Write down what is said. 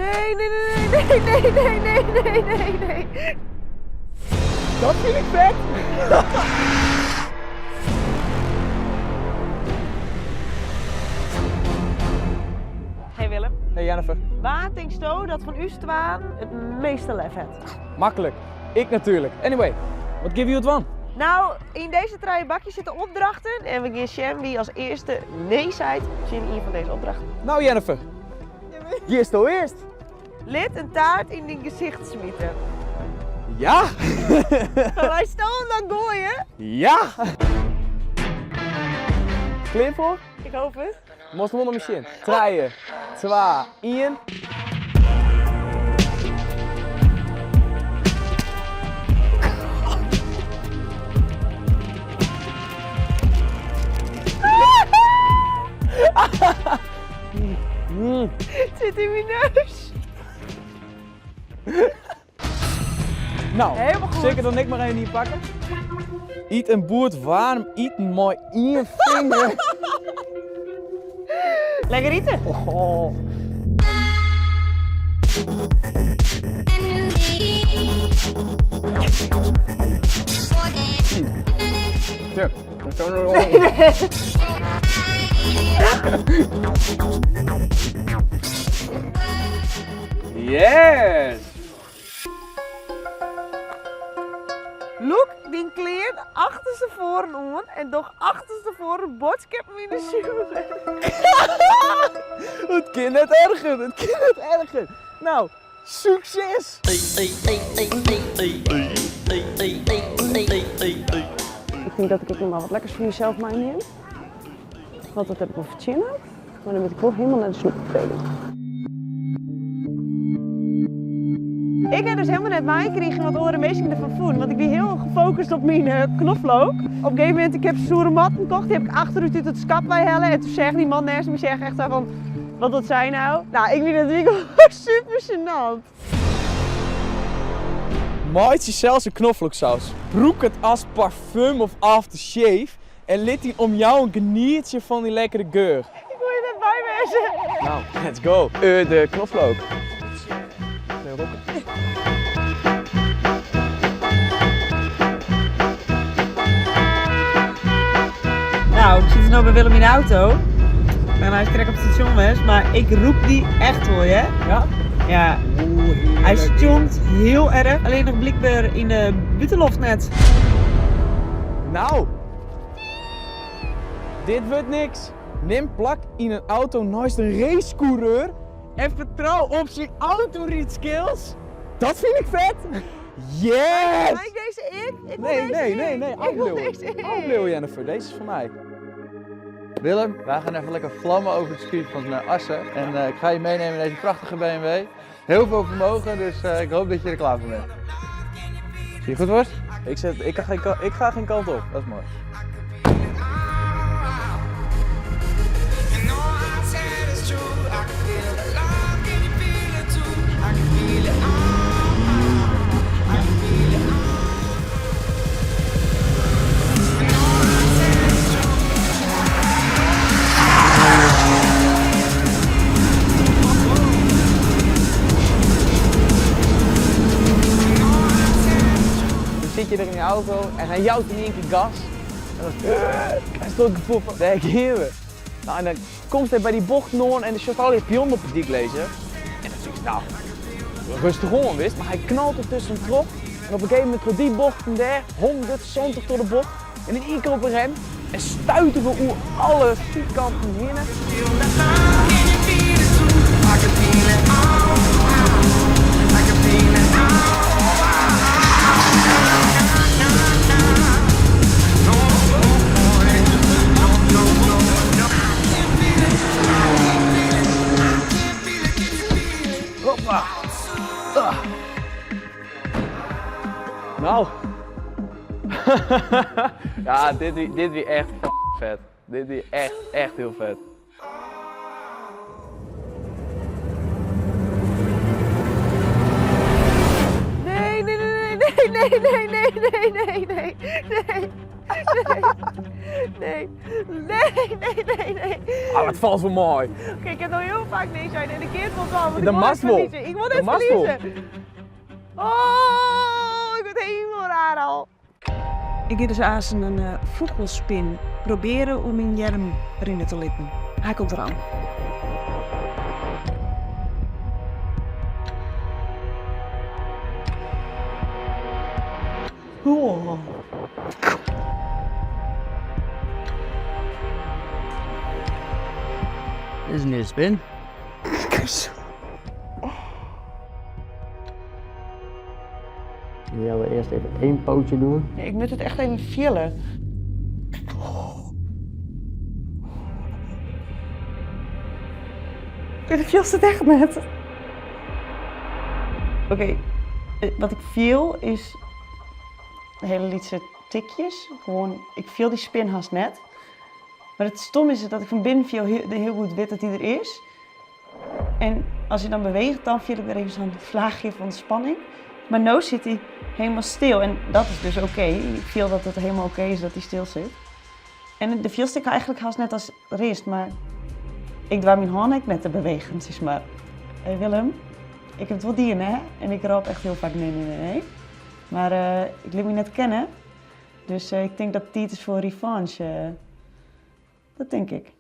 Nee, nee, nee, nee, nee, nee, nee, nee, nee, nee. Dat fyn ik fet! Hey Willem. Hey Jennifer. Wa tinksto dat fan ús twaen it measte lef hat? Maklik. Ik natuerlik. Anyway, wat gean we hjoed dwaan? No, yn dizze trije bakjes sitte opdrachten en we gean sjen wie as earste nee seit tsjin ien fan dizze opdrachten. No Jennifer, giesto earst? Lit in taart yn dyn gesicht smite. Ja! Meisto him dan goaie? Ja! Klear foar? Ik hoop it. Moatst wol nei my sjen. Trije, twa, ien. It sit yn myn neus. No, Helemaal goed. sil ik it dan ek mar even ynpakke? Yt in boerd waarm iten mei ien finger. Lekker ite. Oh. Ja, Yes! Lûk dyn klean achterstefoaren oan en doch achterstefoaren boadskippen yn de supermerk. It kin net erger, it kin net erger. No, sukses! Ik tink dat ik ek noch mar wat lekkers foar mysels meinim. Want dat ha ik wol fertsjinne. Mar dan moat ik wol hielendal nei de snoepafdeling. Ik ha dus hielendal net meikrigen wat oare minsken derfan fûnen, want ik wie hiel gefocust op myn knoflook. Op in gegeven momint, ik ha soere matten kocht, dy ha ik achterút út it skap weihelle en toen seach dy man neist my seach echt sa fan, wat docht sy no? No, ik wie dat super gênant. Meitsje sels in knoflooksaus. Brûk it as parfum of aftershave en lit dyn omjouwing genietsje fan dy lekkere geur. Ik wol hjir net by wêze. No, let's go. De knoflook. No, ik sit no by Willem yn de auto. En hy is krekt op it stasjon west, mar ik rûk dy echt wol, hear. Ja? Ja. Oeh, Hy stjonkt hiel erch. Allinnich blykber yn de bûtenloft net. No, dit wurdt niks. Nim plak yn in auto neist in racekoereur en fertrou op syn autorydskills. Dat fyn ik fet! Yes! Mei ik dizze ek? Ik wol Nee, dizze nee, nee, ek. nee, Ik wol ôfbliuwe. dizze ek. Ôfbliuwe Jennifer, dizze is foar my. Willem, wij gaan even lekker vlammen over het circuit van Assen. En ik ga je meenemen in deze prachtige BMW. Heel veel vermogen, dus ik hoop dat je er klaar voor bent. Zie je goed worst? Ik, zet, ik, ga geen, ik ga geen kant op. Dat is mooi. Dan sit je der yn de auto en hy jout yn ien kear gas. En dan krijst it gefoel fan, dêr gean we. No, en dan komst by dy bochten oan en dan sjochst allegear pionnen op de dyk lizzen. En dan tinkst, no, rêstich oan, witst. Mar hy knalt der tuskentroch. En op in gegeven momint troch dy bochten dêr, 170 troch de bocht. En yn ien kear op 'e rem en stuite we oer alle sydkanten hinne. Hoppa. Ah. No. Ja, dit wie, dit wie echt fet. Dit wie echt, echt hiel fet. Nee, nee, nee, nee, nee, nee, nee, nee, nee, nee, nee, nee, nee, nee, nee, nee. Ah, it falt wol mei. Oké, ik ha no hiel faak nee sein en ik kin it wol dwaan, want ik Dat wol net moatst wol. ferlieze. Ik wol Dat net moatst wol. ferlieze. Oh, ik wurd hielendal raar al. Ik gean dus aanst in fûgelspin probearje oer myn earm rinne te litten. Hy komt deroan. Oh. Dit is in earste spin. Die gaan we eerst even één pootje doen. Ik moet het echt even fielen. Oké, dat fielst het echt net. Oké, wat ik fiel is hele lytse tikjes. Gewoan, ik fiel dy spin hast net. Mar it stom is dat ik fan binnen fiel hiel goed wit dat dy der is. En as hy dan beweecht, dan fiel ik wer even sa'n flaachje fan spanning. Mar no sit hy helemaal stil en dat is dus oké. Ik fiel dat it helemaal oké is dat hy stil sit. En de fielst ik eigenlik hast net as rist, mar ik doar myn hân ek net te bewegen, sis mar. Hey Willem, ik ha it wol dien hè? En ik rôp echt hiel faak nee, nee, nee, nee. Mar ik lit my net kenne, dus ik tink dat it tiid is foar revanche. Dat tink ik.